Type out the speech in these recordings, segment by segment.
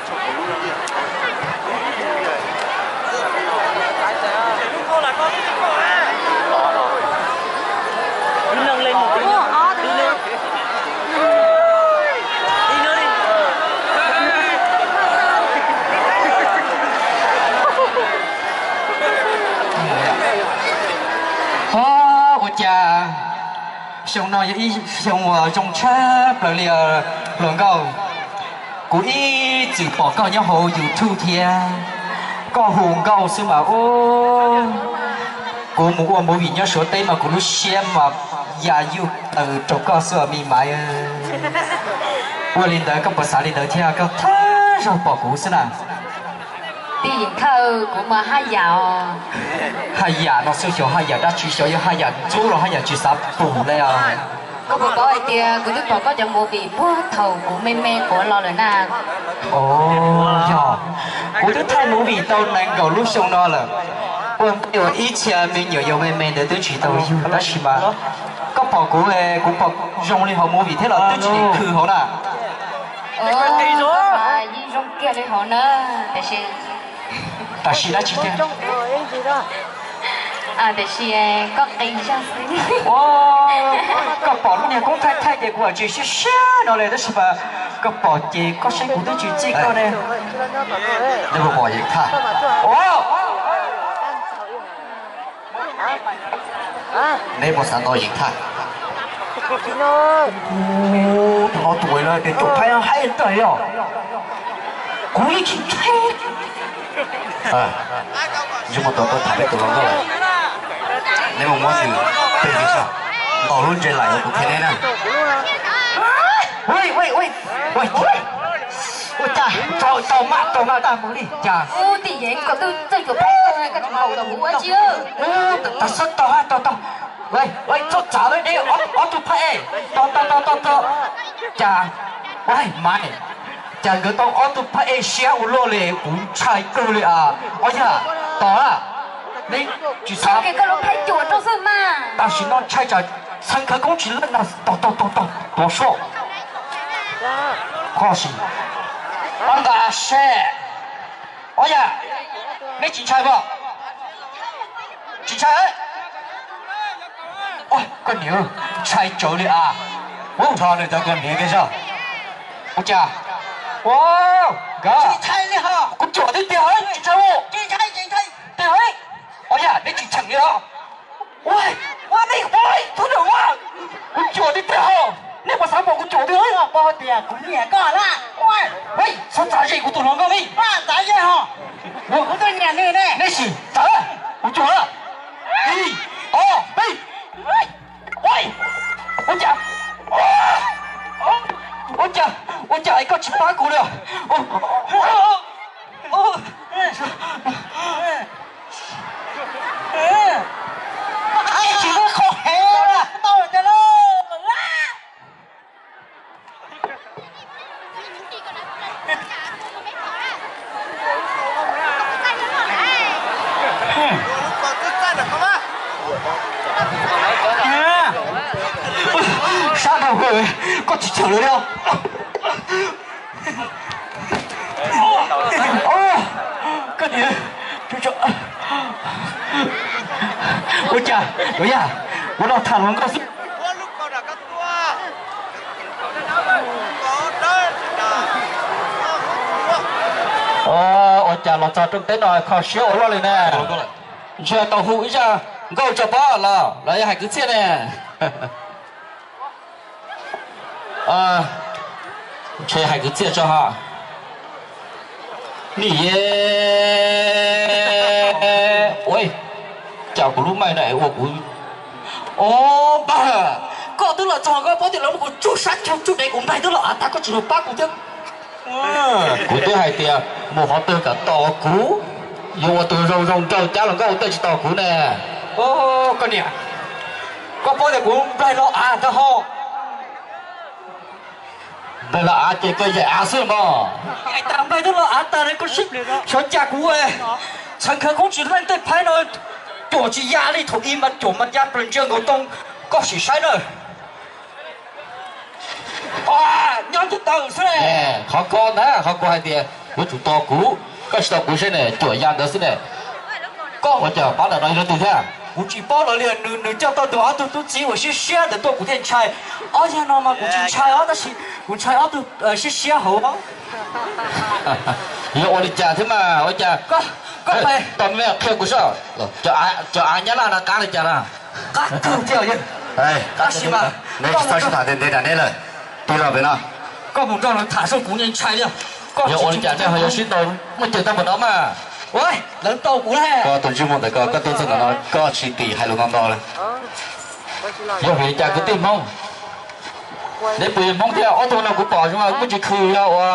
Ho, ua cas xyoo no yog ib xyoo uas zoo tshaj plaws li os hluas nkauj. Kuv ib txwm pom koj nyob hauv YouTube thiab, koj hu nkauj xwb mas ub, kuv mus ua movie nyob Suav teb mas kuv lub siab mas ya yuj taws rau koj xwb os me maiv. Ua li ntawd koj puas xav li ntawd thiab, koj thawj zaug pom kuv xwb na. Tij Yeem Thawj, kuv mas haj yam os. Haj yam no xwb, xyov haj yam dab tsi, xyov yog haj yam ntxub los haj yam tsis xav pum li os. Koj puas paub hais tias kuv twb pom koj cov movie puag thaum kuv me me quav los lawm na. Yog, kuv twb thaij movie tau nees nkaum lub xyoo no lawm. Ua ntej uas ib txhia me nyuam yaus me me ntawd twb tsis tau yug, tab sis mas koj pom kuv, kuv pom zoo li hauv movie thiab los twb tsis khwv hauv na. Yeej zoo kiag li hauv na, tiam sis, tam sim dab tsi tiag? Tiam sis koj qis zog xwb. Koj pom lub niag koob thaij thaij ces kuv tsis siab siab no li, tab sis mas koj pom ces koj saib kuv twb tsis txij koj ne. Nej puas pom Yeem Thaj? Neb puas xav ntaus Yeem Thaj? Tus no tus ua ces tus phaib haib ntawd yog kuv yeej tsis ntshai. Yog mus tau tau tham peb tus hluas nkauj, neb mus muab nws peg nws sab, ntaus lub ntse laim uas kuv qhia neb na. Ua cas tau tau maj tau maj tag mus li cas? Ub, Tij Yeem, koj twb txawj cuam phaib kawg, koj tsis ntaus kuv ua tsi? Tau tau tau tau. Txhob txav deb, ob tug phaib es, tau tau tau tau tau. Cas, ua mas, cas nkawd tau ob tug phaib es siab ua luaj li, kuv ntshai kawg li as. Ob yam, tos na, neb tsis xav, tam sim no ntshai tsam txheev khawv koob tsis leej na, tos tos tos tos tuav suab. Koj sim, pab nqa seb. Ob yam, neb tsis ntshai pob? Tsis ntshai. Koj niam, ntshai tsawv li as. Ub, nrho nws cov koj niam kiag zog. Ua cas? Ua, nkawd, kuv cuam tiag tiag, tsis ntshai. Tiag, ob yam, neb tsis cheem li os. Ua, ua, nej ua, thub nws ua. Kuv cuam tiag tiag, nej puas xav pom kuv cuam tiag? Paub tias kuv nyiam koj na. Ua, txhob txav ze kuv tus hluas nkauj li. Txav ze ho. Kuv tuaj nyiam nws ne. Nej sim txawm, kuv cuam lawm. Ib, ob, peb. Ua cas, ua cas, ua cas es koj tsis pab kuv li? Tsis muaj qhov hev tau tiag lauj. Sab dhau kawg, koj tsis cheem lawm li. Koj niam, ua cas, ua yam, ua no tham hluas nkauj xwb. Ua cas los txog rooj teb no kho siab ua luaj li ne? Ntshe tau hu ib zaj nkauj tso pob los los yog hais kwv txhiaj ne? Ntshe hais kwv txhiaj tso ha. Nim, ua cas kuv lub maij no es ua kuv. Au, npawg, koj twb los txog koj paub tias lawv muab kuv tsuj sab tsuj dev, kuv nplaig twb los av tag koj tsis los pab kuv thiab. Kuv twb hais tias mus qhov twg kom tos kuv, yuav ua tus zoo zoo nraug cab los nkauj ua tej tsis tos kuv ne. Koj niam, koj paub tias kuv nplaig los av tag ho. Nplaig los av ces koj yaim av xwb mog. Hais tas nplaig twb los av tag ne, koj sib xyov cas kuv txheev khawv koob tsis leej tej phaib no, cuam tsis ya li, thaum ub mas cuam mas ya plaws ntsia nkaus tau, koj sim saib na. Nyob ntiaj teb xwb. Qhov ko na, qhov kuv hais tias Yuav tsum tos kuv, koj tsis tos kuv seb ne, cuam ya ntawd xwb ne. Koj ua cas pab ntawm no yog leej twg thiab? Kuv tsis paub lawv li, nws, nws coj tau tus ob tug tub txib uas siab siab ntawd tuaj kuv thiaj ntshai. Ob yag no mas kuv tsis ntshai os, tab sis kuv ntshai ob tug siab siab hauv. Yog ua li cas thiab mas ua cas? Koj, koj, tau me qhia kuv soj. Cov av nyab laj no qab li cas no? Qab kawg thiab. Tab sis mas neb tsis txhob sib tham ntev ntev nram neb lawm, tig los pem no. Koj mus nrog lawv tham soj kuv yeej ntshai li. Yog ua li cas nej ho yuav sib ntaus muaj ceg tau npaum no mas? Lawv ntaus kuv ne. Koj tus ntsej muag ntawm koj, koj tuaj txog ntawm no koj tsis tim hais lus ntau ntau li. Yog vim li cas kwv tij Hmoob? Neb puas yog Hmoob thiab? Ob tug no kuv pom zoo kuj tsis khw yog ua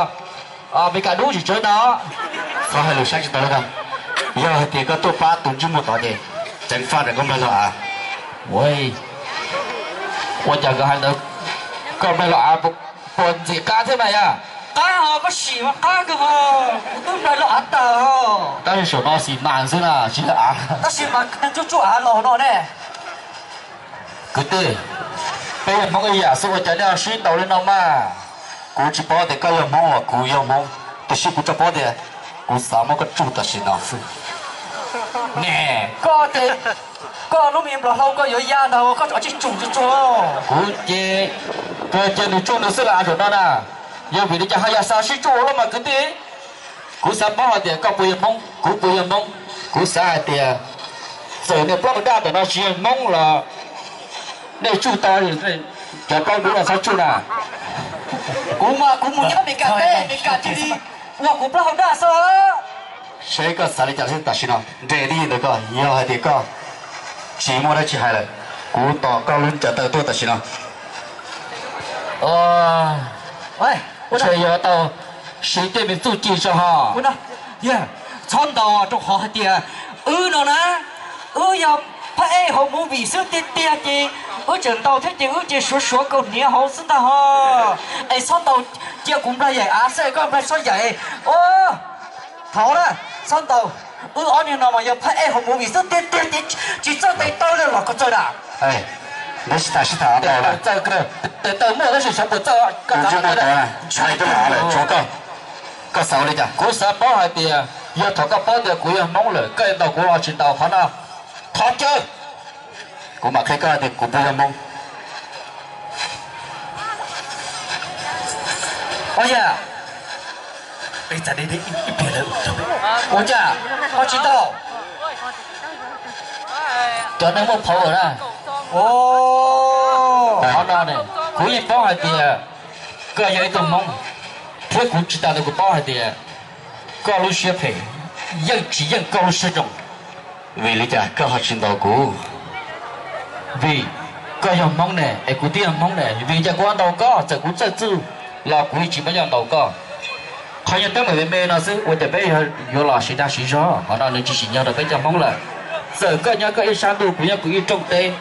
Meskas dub tsis tsawg no. Txhob hais lus saib tsis taus li ntag. Yog hais tias koj tuaj pab tus ntsej muag tod ces ceev faj ntawm koj nplaig los av. Ua cas koj hais ntawd, koj nplaig los av puas ntxim qab thiab mas yog? Qab ho koj sim mas qab kawg ho, kuv twb nplaig los av tawg. Tab sis saum no xim mas xwb na tsis yog av. Tab sis mas tsuj tsuj av los no ne. Kwv tij, peb yog Hmoob ib yam xwb ua cas nej ho sib ntaus li no mas? Kuv tsis paub tias koj yog Hmoob los kuv yog Hmoob, tiam sis kuv tsuas paub tias kuv xav muab koj tsuj tam sim no xwb. Ne, koj ces, koj lub me nplog hlau koj yuav ya ntag, koj tsis tsum tsuj tsuag. Kuv ces, koj cia nws tsuj nws xwb los av zaum no na. Yog vim li cas ho yog xav sib tsuj ua luaj mas kwv tij? Kuv xav paub hais tias koj puas yog Hmoob, kuv puas yog Hmoob. Kuv xav hais tias txawm nej plaub daj ntawm no tsis yog Hmoob los nej tsuj tau, cov plaub dub los txhob tsuj na. Kuv mas kuv mus nyob Meskas teb, Meskas cia li ua kuv plaub hau daj xwb. Seb koj xav li cas xwb tam sim no, nres tib ntawm koj, yog hais tias koj tsis muaj dab tsi hais lawm, kuv tos koj lub cav taw tuaj tam sim no. Ntshe yuav tau siv tej me txuj ci tso ho. Txhob ntaus rau qhov hais tias wb no na, wb yog phab ej hauv movie xwb tiag tiag ces wb tseem ntaus thiab ces wb ces suav suav kaus hniav hauv xwb ntag ho. Es txhob ntaus, cia kuv nplaig yaim av xwb koj nplaig txhob yaim. Thov na, txhob ntaus. Wb ob niag no mas yog phab ej hauv movie xwb tiag tiag ces tsis txawj tes taw li los koj txawj da. Neb sib tham sib tham tau, tes taw muaj tab sis xyov puas txawj, koj ntshai koj, koj xav ua li cas? Kuv xav paub hais tias yog thaum koj paub tias kuv yog Hmoob lawm koj yuav ntaus kuv los tsis ntaus qhov no? Thov caw. Kuv mam qhia koj tias kuv puas yog Hmoob. Ua cas, ua cas koj tsis tau? Cov neeg muaj power na. Qhov no ne, kuv yeej paub hais tias koj yog ib tug Hmoob, thiab kuv tsis tas li kuv paub hais tias koj lub siab phem yeej tsis yeej koj lub siab zoo. Vim li cas koj ho tsis ntaus kuv? Vim koj yog Hmoob ne, es kuv twb yog Hmoob ne, vim li cas kuv ho ntaus koj? Txawm kuv txawj txuj los kuv yeej tsis muaj nyob ntaus koj. Qhov nyuag teeb meem me me no xwb ua cas peb yuav los siv dag siv zog? Qhov no nws tsis tsim nyog rau peb cov Hmoob lawm. Txawm koj nyob koj ib sab ntuj, kuv nyob kuv ib rooj teb,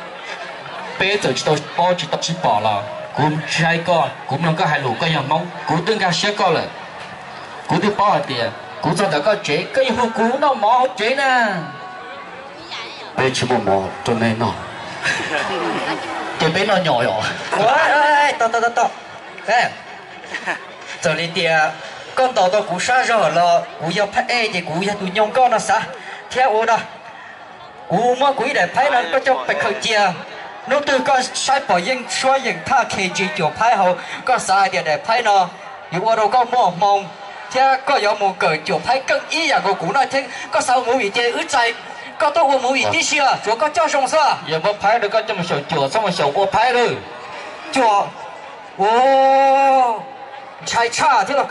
peb txawm tsis tau paub tsis tau sib pom los kuv saib koj, kuv mloog koj hais lus, koj yog Hmoob, kuv twb nkag siab koj lawm. Kuv twb paub hais tias kuv txog ntawm koj tsev koj yeej hu kuv noj mov hauv tsev na. Peb tsis muaj mov rau nej noj, ces peb noj nyom os. Txawm li tias koj ntaus tau kuv sab zog los kuv yog phab ej ces kuv yog tus nyoog koj no xav thiab ua no. Kuv muab kuv ib daim phaib no koj coj pes khaws cia. Hnub twg koj saib pom yeej suab yeej thaj khe ntsis cuam phaib hauv, koj xav hais tias daim phaib no yuav ua rau koj muaj hmoo thiab koj yuav mus kawm cuam phaib keej ib yam nkaus kuv no thiab. Koj xav ua movie ces wb txais koj tuaj ua movie tib si, tsuav koj coj zoo xwb. Yog muab phaib rau koj coj mus xyaum cuam, txhob mus xyaum ua phaib lawm. Cuam, ntshai tshaj thiab los.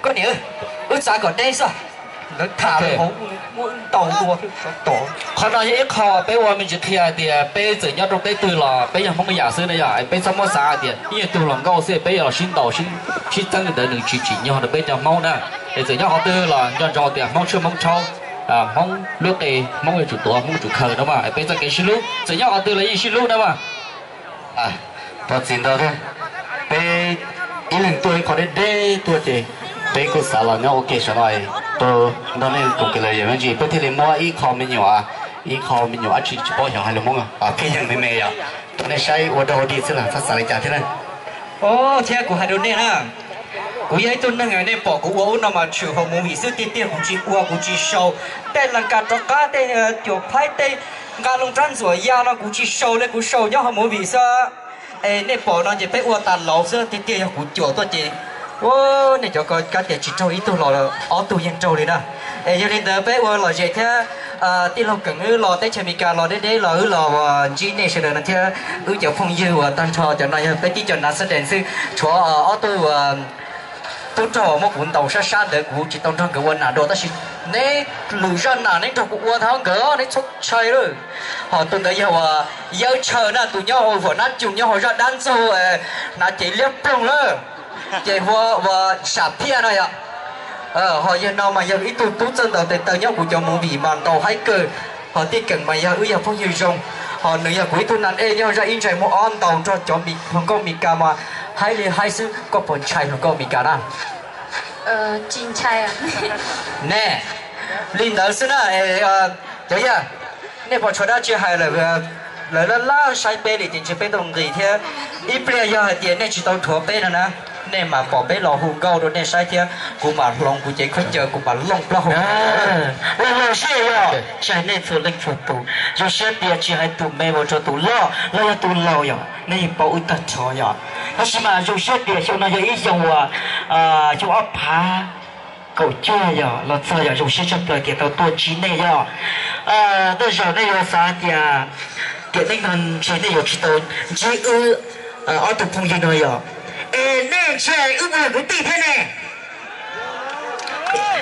Koj niam, wb txav kom deb xwb, lawv tham hauv ntau dua. Qhov no yog ib qho peb ua me ntsis qhia hais tias peb txawm nyob rau teb twg los peb yog Hmoob ib yam xwb na yom. Peb txhob muab xav hais tias ib yam tug hluas nkauj xwb peb yuav los sib ntaus sib txeeb li ntawd, nws tsis tsim nyog rau peb cov Hmoob na. Es txawm nyob qhov twg los nco ntsoov tias Hmoob tshuaj Hmoob tshaub, Hmoob lub qe Hmoob yuav tsum tuav, Hmoob yuav tsum khaws na mas. Peb txoj kev sib hlub txawm nyob qhov twg los yeej sib hlub na mas. Thov txim ntau thiab, peb ib leeg tuaj ib qho deb deb tuaj ces peb kuj xav los nyob ua ke saum no, rau nrog nej koom kev lawm yam me ntsis peb thiaj li muab ib qho me nyuam, ib qho me nyuam dab tsi tsis paub xyov hais lus Hmoob, pheej yeej me me yom. Rau nej saib ua dog ua dig xwb los txhob xav li cas thiab na. Thiab kuv hais rau nej na, Kuv yog ib tug neeg nej pom kuv ua ub no mas tshwm hauv movie xwb tiag tiag, kuv tsis ua kuv tsis sau. Tej las kas rov qab tej cuam phaib tej nqa loo rab ntxuam ya no kuv tsis sau li, kuv sau nyob hauv movie xwb. Es nej pom no ces peb ua tas lauv xwb tiag tiag, yog kuv cuam tuaj ces nej cov ko kav tias tsis raug ib tug los ob tug yeej raug li na. Es yog li ntawd peb ua lom zem thiab. Tij laug Keem wb los teb chaws Amelikas los deb deb los wb los ntsib nej sawv daws no thiab wb cov phooj ywg uas tag nrho cov no yog peb tib co nav xab dees xwb, tshuav ob tug uas tub rog uas muab kuv ntaus sab sab ntawd kuv tsis tau nrog nkawd ua nam dua tab sis neb lwm zaj nam neb nrog kuv ua ntag nkawd, neb txhob ntshai lawm. Ho tus ntawd yog uas Yawg Tshaw na, tus nyob hauv huam nab cug nyob hauv zaj dab ntxaug hnav cev liab ploog lawm, ces hu ua Sam Phiaj no yom. Ho yawg no mas yog ib tug tub txawj ntaus tes taw nyob kuv cov movie mas ntaus haib kawg. Ho Tij Keem mas yog wb yog phooj ywg zoo, ho nws yog kuv ib tug nas ej nyob hauv zaj ib ntsais muag ob ntaus nrog cov hluas nkauj Amelikas mas haib li haib xwb, koj puas ntshai hluas nkauj Amelikas na? Ne, li ntawd xwb na. Cov yawg, nej puas tshuav dab tsi hais lawm? Lawv laj laj saib peb li ces ntshe peb tau nqis thiab. Ib pliag yog hais tias nej tsis tau dhuav peb no na, nej mam pom peb los hu nkauj rau nej saib thiab kuv mam hloov kuv cev khaub ncaws kuv mam looj plaub hau. Los zoo siab yog tsaig nej txhua leej txhua tus, zoo siab tias tsis hais tus me mus rau tus loj los yog tus laus yom, nej yeej paub wb tag nrho yom. Tab sis mas zoo siab tias xyoo no yog ib xyoo uas xyoo ob phav kaum cuaj yom los txog yom, zoo siab tshaj plaws tias tau tuaj ntsib nej yom. Tej zaum nej yuav xav tias tiam neej no ntshe nej yuav tsis tau ntsib wb ob tug phooj ywg no yom. Es nej ntshe wb puas yog kwv tij thiab ne?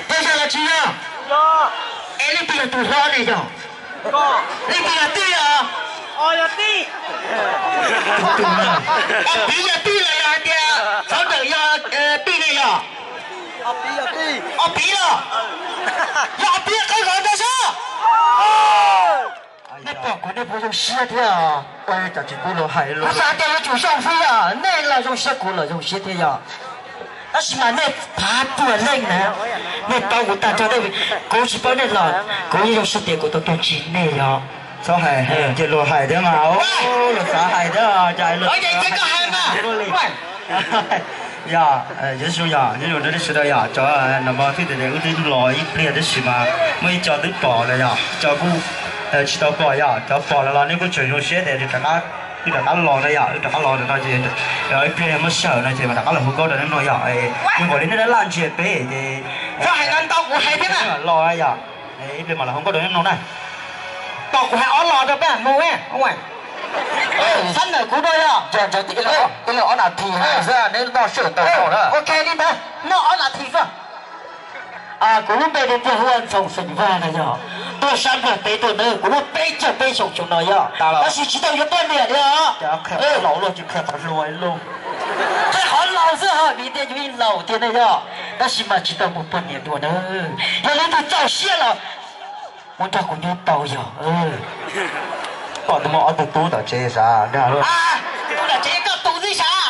Tej zaum los tsis yog. Es leej twg yog tus hlob ne yog? Leej twg yog tij os? Ob piv yog tij los yog hais tias txhob ntawm yog tij ne yog? Ob piv los? Yog ob piv qawb zov ntag sab. Nej pom kuv nej puas zoo siab thiab? Kuv xav tias yuav tsum zoo xwb yog nej los zoo siab kuv los zoo siab thiab yog. Tab sis mas nej phav puas leej na, nej paub kuv tag nrho, kuv tsis paub nej los kuv yeej zoo siab tias kuv tau tuaj ntsib nej yog. Txhob hais, cia luag hais thiab mas, luag xav hais thiab. Yog, Yesu yog, Yesu rau nej sawv daws yog, cov no mas twb tias wb twb los ib pliag tab sis mas muaj ib co twb pom lawm yog, cov kuj tsis tau pom yog, cov pom lawm los nej kuj tseem zoo siab tias wb rov qab los na yog, wb rov qab los no ces ib pliag muab sij hawm no ces mam rov qab los hu nkauj rau nej mloog yog. Zoo nkaus li nej laj ntsia peb ces txhob hais no ntau kuv hais thiab na los yog. Ib pliag mam los hu nkauj rau nej mloog na. Tos kuv hais ob los rau peb mloog. Xab nawm kuv dua yog, ib leeg ob nas this xwb, neb noj sij hawm ntau na. Ok li ntawd, noj ob nas this xwb. Kuv lub npe tiag tiag hu ua Ntxoov Xeem Vaj na yog. Tuaj sab Nplog teb tuaj na, kuv muaj peb caug peb xyoo xyoo no yog, tab sis tsis tau yuav poj niam li os. Qhia qhov laus xwb ho vim tias yus yeej laus tiag ne yog, tab sis mas tsis tau muaj poj niam dua na. Yog leej twg txaus siab los muab nrog kuv nyob tau yog. Koj twb muaj ob tug tub tom tsev sav. Tub tom tsev koj tus xwb sav.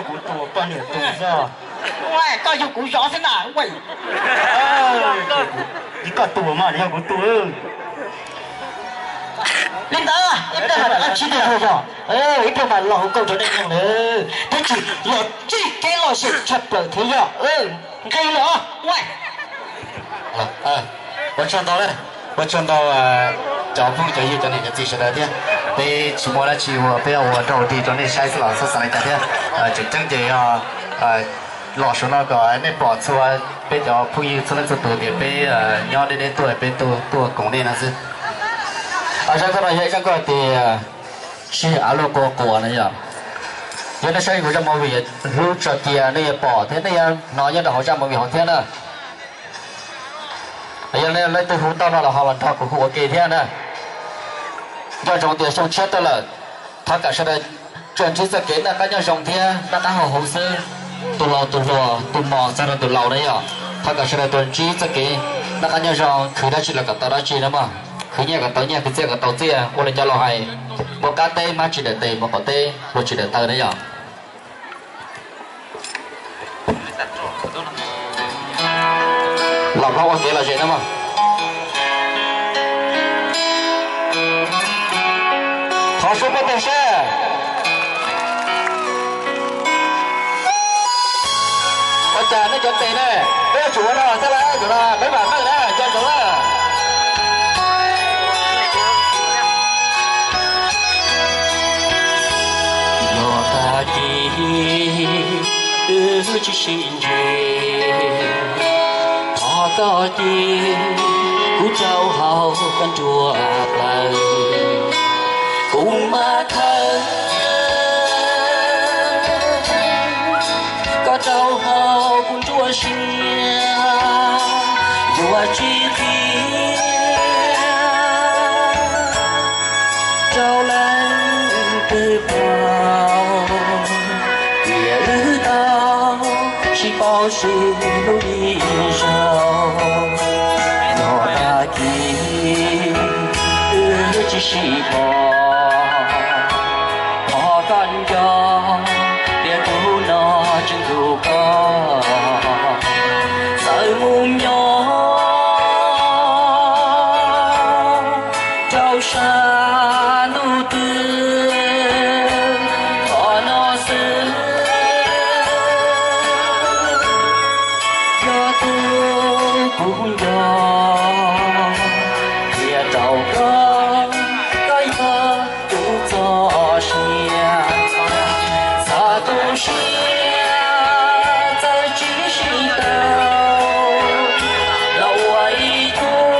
Kuv tus poj niam tus xwb. Koj yug kuv zov xwb na. Koj tus mas yog kuv tus. Li ntawd ib pliag mam rov qab ntsib nej yog, ib pliag mam los hu nkauj rau nej mloog lawm, thiab tsis los txij kev lom zem tshaj plaws thiab yog. Nqis lawm os. Ua tsaug ntau, ua tsaug ntau cov phooj cov ywg cov niam cov txiv sawv daws thiab. Peb tsis muaj dab tsi ua, peb ua rau dig rau nej saib xwb los txhob xav li cas thiab. Tseem ceeb ces los saum no kom nej pom txhua peb cov phooj ywg txhua leej txhua tus tias peb nyob deb deb tuaj, peb tuaj koom nej no xwb. Zaj nkauj no yog ib zaj nkauj tias sij av luaj qua quas no yog. Yog nej saib kuv zaj movie hlub tso cia nej yuav pom thiab nej yuav hnov nyob rau hauv zaj movie hauv thiab na. Yog leej twg hu tau no los ho los nrog kuv hu ua ke thiab na. Nco ntsoov tias xyoo tshiab tuaj lawm, thov kom sawv daws tsuas ntsib txoj kev noj qab nyob zoo thiab noj qab haus huv xwb. Tus laus tus hluas, tus mos txog rau tus laus na yog, thov kom sawv daws tsuas ntsib txoj kev noj qab nyob zoo, khwv dab tsi los kom tau dab tsi na mog, khwv nyiaj kom tau nyiaj, khwv txiaj kom tau txiaj, ua li cov laus hais, muaj qab teb hmab tsis daws tes, muaj qaum teb hlua tsis daws taw na yog. Los hlob ua kev lom zem no mog. Thov suab peb teg seb. Nej cov tes ne, peb yuav tsum ua no thiab lawm, zaum no peb mam meej na, cov zoov na. Yog tag kis wb tsis sib ntsib, thov koj cia kuv rau hauv koj nruab plawv, kuv mam khaws koj rau hauv kuv nruab siab, yuav tsis qhia rau leej twg paub, tias wb tau sib paub sib hlub ib zaug. Yog tag kis wb tsis sib pom, thov koj nco tias kuv no tseem hlub koj, txawm mus nyob rau sab ntuj twg qhov no xwb. Yog tus kuv nco qhia rau koj, koj yog tus txoj sia. Txhob tu siab, txawm tsis sib tau los ua ib tug,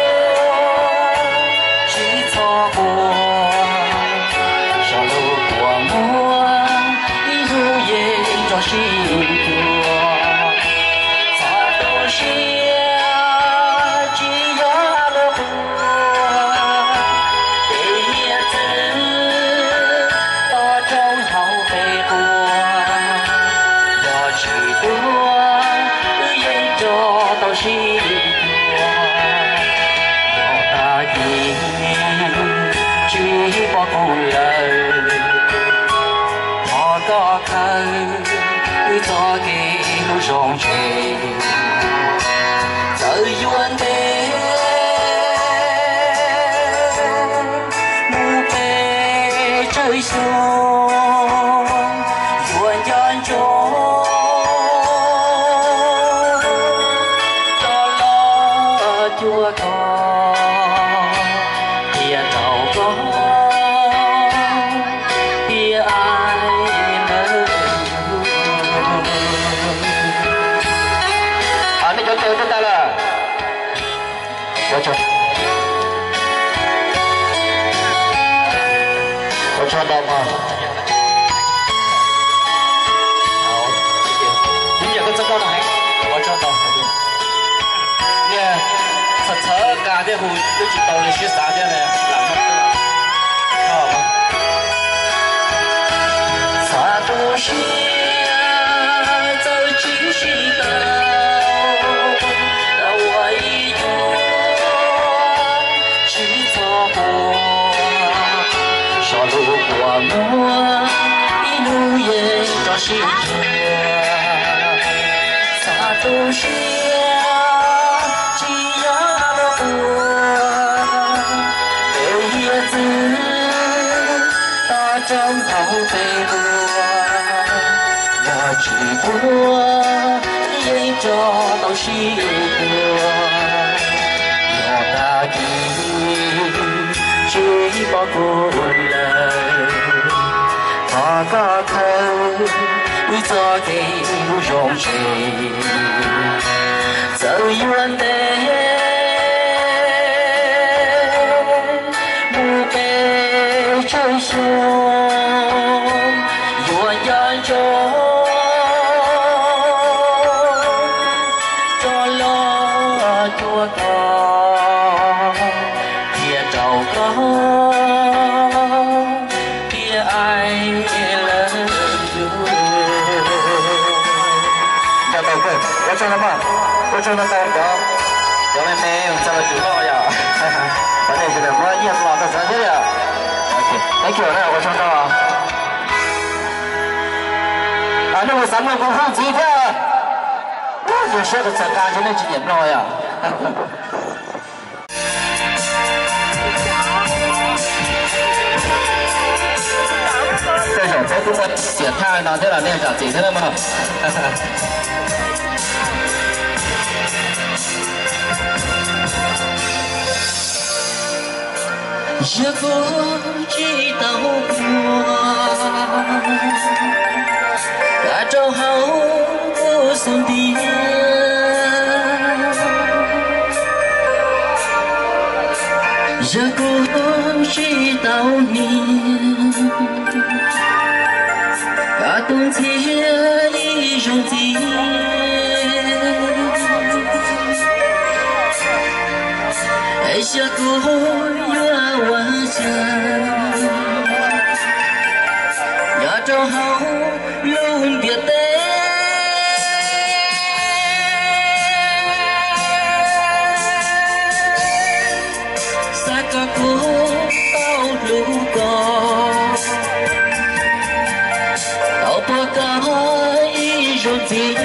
tsis txhob quaj, xyov lub kua muag ib hnub yeej rov sib yuav. Txhob tu siab, tsis yog lub quas, ces nyiaj txiag toj roob hauv peb quas, yog tsis tuag wb yeej rov tau sib yuav. Yog tag kis tsis pom kuv lawm, thov koj khaws wb txoj kev hlub zoo tseg. Txawm yuav ntev mus pes tsawg xyoo, yuav nco ntsoov rov los cuag koj, qhia rau koj tias I love you. Nej cov tes twb tag lawm. Ua tsaug ntau mog. Ib yam koj txog koj no heev, ua tsaug ntau. Niag txhawv txhawv qas thiab hu twb tsis tau li siab xav thiab ne, lam no. Txhob tu siab, txawm tsis sib tau los ua ib tug, tsis txhob quaj, xyov lub kua muag ib hnub yeej rov sib yuav. Txhob tu siab, tsis yog lub quas, peb nyiaj txiag toj roob hauv peb quas, yog tsis tuag yeej rov tau sib yuav. Yog tag kis tsis pom kuv lawm, thov koj khaws wb txoj kev hlub zoo tseg. Txawm yuav ntev mus pes tsawg xyoo, yuav nco ntsoov rov los cuag koj, qhia rau koj tias I love you. Ua tsaug ntau, ua tsaug ntau, ua tsaug ntau cov, cov me me txog los tsum loj yom. Qhov no tsis muab nyiaj los tau xav thiab yom. Thank you na, ua tsaug ntau. Nej mus xav mloog kuv hauj ntxiv thiab. Zoo siab rau txhawm nqa ntshe nej tsis nyiam mloog yom. Tej zaum peb twb muaj xiam thaj no thiab los nej zam txim thiab na mog. Yog kuv tsis tau ua, kav rau hauv kuv xub ntiag. Yog kuv tsis tau hnia, kav tus ntxhiab ib zaug ntxiv. Es xyov kuv yuav ua cas nyob rau hauv lub ntiaj teb. Xav kom kuv tau hlub koj, tau pom koj ib zaug ntxiv.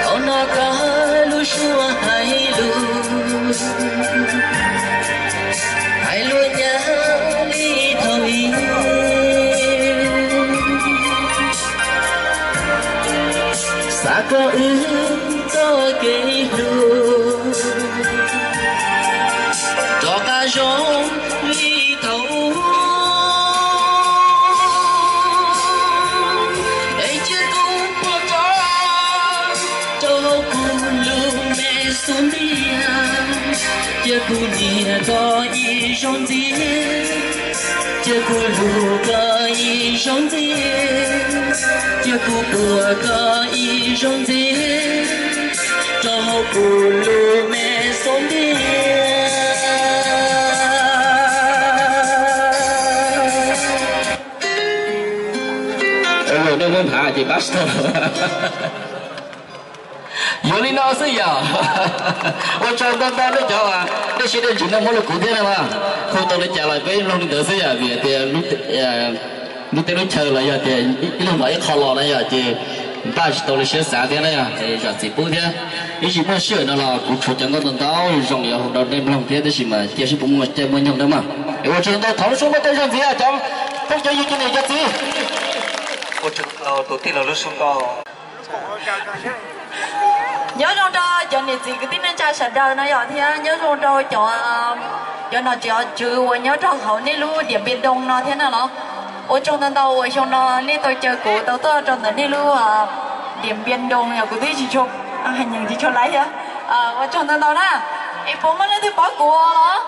Tau hnov koj lub suab hais lus, hais lus nyab li thaum ub. Xav kom wb txoj kev hlub rov qab zoo li thaum ub. Es cia kuv pub koj rau hauv kuv lub me xub ntiag, cia kuv hnia koj ib zaug ntxiv. Cia kuv hlub koj ib zaug ntxiv, cia kuv puag koj ib zaug ntxiv, rau hauv kuv lub me xub ntiag. Nej muab nphav ces pab tsis tau. Yuav li no xwb yom. Ua tsaug ntau ntau nej cov, nej siab dej ntsws nej muab rau kuv thiab na mas. Hu tau li cas los peb mloog li ntawd xwb yom, vim tias lub teb lub chaw los yog tias ib leeg npaum ib qho los na yom, ces npaj tsis tau li siab xav thiab na yom, zam txim pub thiab. Ib ntsis muaj sij hawm no los kuv tshuav cov nkauj ntau ntau zoo yuav hu rau nej mloog thiab, tab sis mas cia seb puas muaj caij muaj nyoog thiab mas. Es ua tsaug ntau, thov lub suab muaj caij zoo ntxiv cov phooj ywg cov niam cov txiv. Ua tsaug ntau tus tij laug lub suab nkauj. Nyob zoo rau cov niam txiv kwv tij neej tsa sawv daws no yom, thiab nyob zoo rau cov, cov nom cov tswv uas nyob rau hauv nej lub Diam Npias Doo no thiab na los. Ua tsaug ntau ntau uas xyoo no nej tau caw kuv tau tuaj rau ntawm nej lub Diam Npias Doo, yog kuv twb tsis tshua, hais nyeem tsis tshua laiv thiab. Ua tsaug ntau ntau na. Es puas muaj leej twg paub kuv los?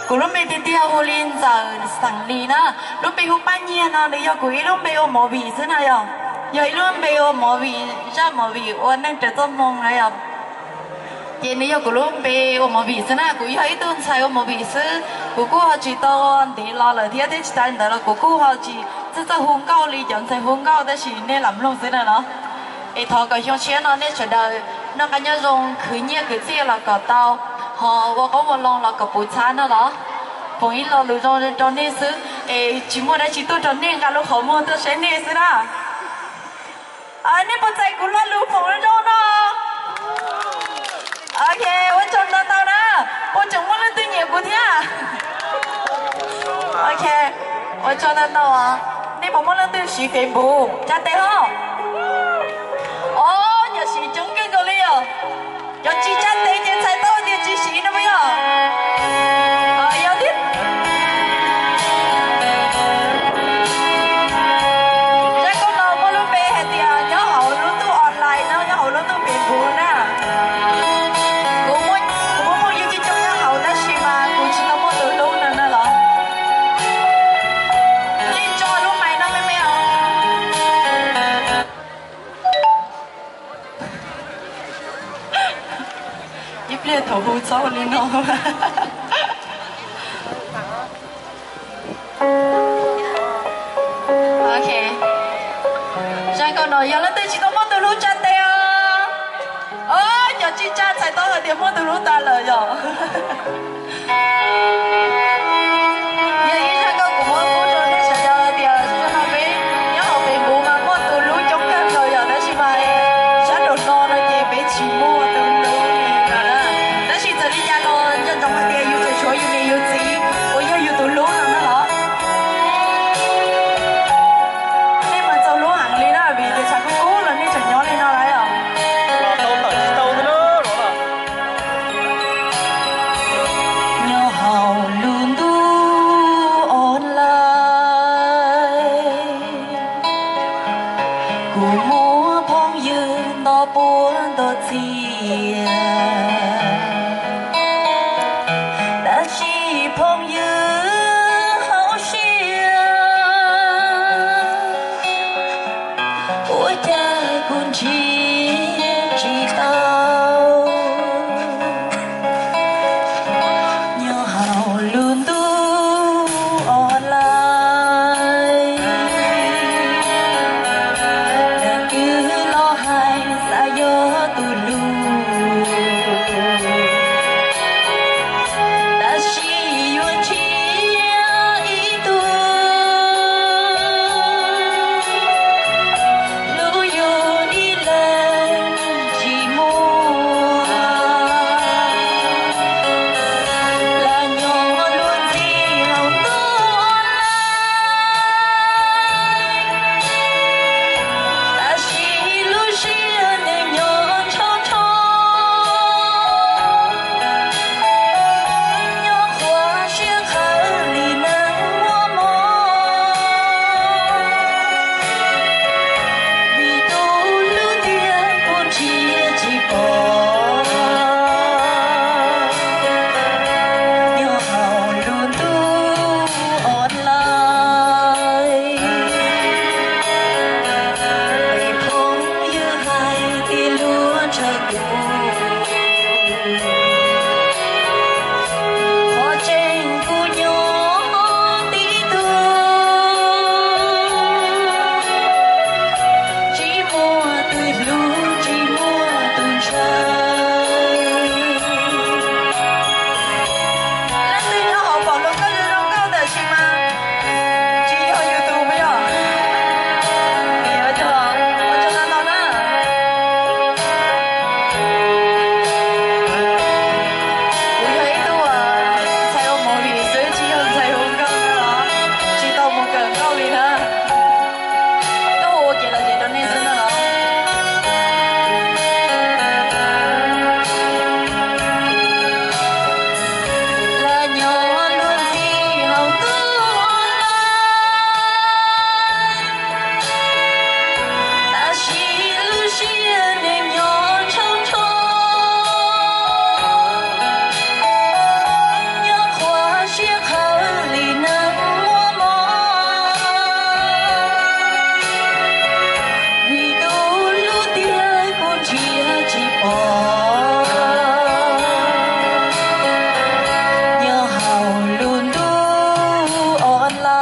Kuv lub npe tiag tiag hu li Ntxawm Xeem Lis na. Lub npe hu Paj Nyiag no nws yog kuv ib lub npe ua movie xwb na yom. Yog ib lub npe ua movie, zaj movie ua neeg raws txoj hmoo na yom. Ces nws yog kuv lub npe ua movie xwb na, kuv yog ib tug ntxhais ua movie xwb, kuv kuj ho tsis tau ntev los lawm thiab, thiab tsis tas li ntawd los kuv kuj ho tsis txawj txawj hu nkauj li cov ntxhais hu nkauj, tab sis nej lam mloog xwb na los. Es thov kom xyoo tshiab no nej sawv daws noj qab nyob zoo, khwv nyiaj khwv txiaj los kom tau, ho ua qoob ua loo los kom puv txhab no los. Foom ib lo lus zoo rau nej xwb, es tsis muaj dab tsi tuaj rau nej nqa lub qhov muag tuaj saib nej xwb na. Nej puas txais kuv lo lus foom zoo no? Ok, ua tsaug ntau ntau na. Puas tseem muaj leej twg nyiam kuv thiab? Ok, ua tsaug ntau ntau. Nej puas muaj leej twg siv Facebook tsa tes hos? Os, cov siv coob kawg nkaus li os. Cov tsis tsa tes ces txhais tau tias tsis siv no puas yog? Yog thiab. Zaj nkauj no muaj lub npe hais tias nyob hauv lub ntuj online no, nyob hauv lub ntuj Facebook na. Kuv muaj, kuv muaj phooj ywg coob coob nyob hauv tab sis mas kuv tsis tau muaj tus hlub no na los. Nej tso lub maiv no me me os. Ib pliag thaum hu txhob ua li no. Ok, zaj nkauj no yog leej twg tsis tau muaj tus hlub tsa tes os. Os, cov tsis tsa txhais tau hais tias muaj tus hlub tas lawm yom. Yog ib zaj nkauj kuv muab pub rau nej sawv daws tias zaum no peb nyob hauv Facebook mas muaj tus hlub coob kawg nkaus yom, tab sis mas sab nraum no no ces peb tsis muaj tus hlub li no na. Tab sis txawm li cas los nco ntsoov hais tias yus tseem tshuav yus niam yus txiv uas yog yus tus hlub no na los. txog txias, tab sis phooj ywg hauv siab, ua cas kuv nrhiav tsis tau. Nyob hauv lub ntuj online, leej twg los hais xav yog tus hlub, tab sis yuav nrhiav ib tug hlub yus ib leeg tsis muaj. Lam nyob luag ntxhi hauv ntuj online, tab sis lub siab nws nyob ntshaus ntsho, nyob qhuav siab qhawv li neeg muaj mob. Vim tus hlub tiag kuv nrhiav tsis pom, nyob hauv lub ntuj online. Peb phooj ywg hais tias luag ntshaw kuv, qhov tseeb kuv nyob tib tug, tsis muaj tus hlub tsis muaj tus ntshaw. Leej twg nyob hauv pom hluas nkauj zoo zoo nkauj ntawm tsis mas tsis yog yus tus mas yog. Ua tsaug ntau ntau na. Kuv yog ib tug ntxhais ua movie xwb tsis yog ntxhais hu nkauj na, tsis tau mus kawm nkauj li na. Tuaj hu ua kev lom zem rau nej xwb na los. Lam nyob luag ntxhi hauv ntuj online, tab sis lub siab nws nyob ntshaus ntsho, nyob qhuav siab qhawv li neeg muaj mob. Vim tus hlub tiag kuv nrhiav tsis pom, nyob hauv lub ntuj online.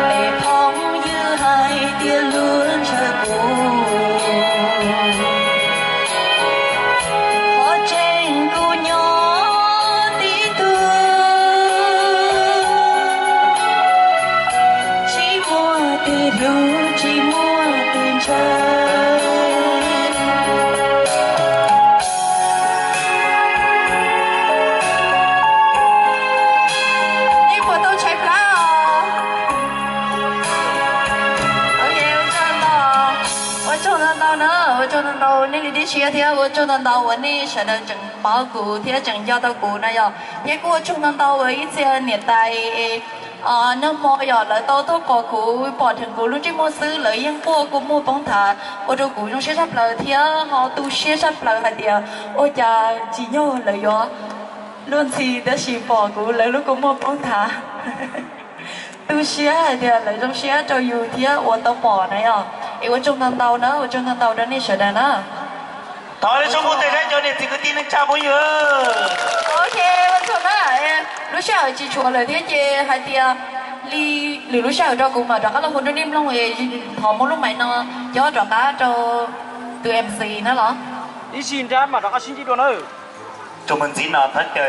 Peb phooj ywg hais tias luag ntshaw kuv, qhov tseeb kuv nyob tib tug, tsis muaj tus hlub tsis muaj tus ntshaw. Nej puas tau ntshai plab os? Ok, ua tsaug ntau, ua tsaug ntau ntau na, ua tsaug ntau ntau nej li dib tshiab thiab ua tsaug ntau ntau uas nej sawv daws tseem paub kuv thiab tseem nco tau kuv na yog. Thiab kuj ua tsaug ntau ntau uas ib txhia niam tais nag hmo yog lawv tau tuaj pom kuv, pom dheev kuv lub ntsej muag xwb lawv yeej quaj kua muag poob nthav ua rau kuv zoo siab tshaj plaws thiab ho tu siab tshaj plaws hais tias ua cas tsis yog lawv yuav luag ntxhi tab sis pom kuv lawv lub kua muag poob nthav. Tu siab hais tias lawv zoo siab rau yus thiab uas tau pom na yog. Es ua tsaug ntau ntau na, ua tsaug ntau ntau rau nej sawv daws na. Thov ib tsoom kuv tes saib cov niam txiv kwv tij neej tsa phooj ywg. Ok, ua tsaug na. Lub sij hawm tsis tshuav lawm thiab ces hais tias li lwm lub sij hawm rau kuv mam rov qab los hu rau nej mloog es thov muab lub maiv no cob rov qab rau tus MC na los. Ib sim nrab mam rov qab sib ntsib dua na. Tsoom me ntxiv no thov caw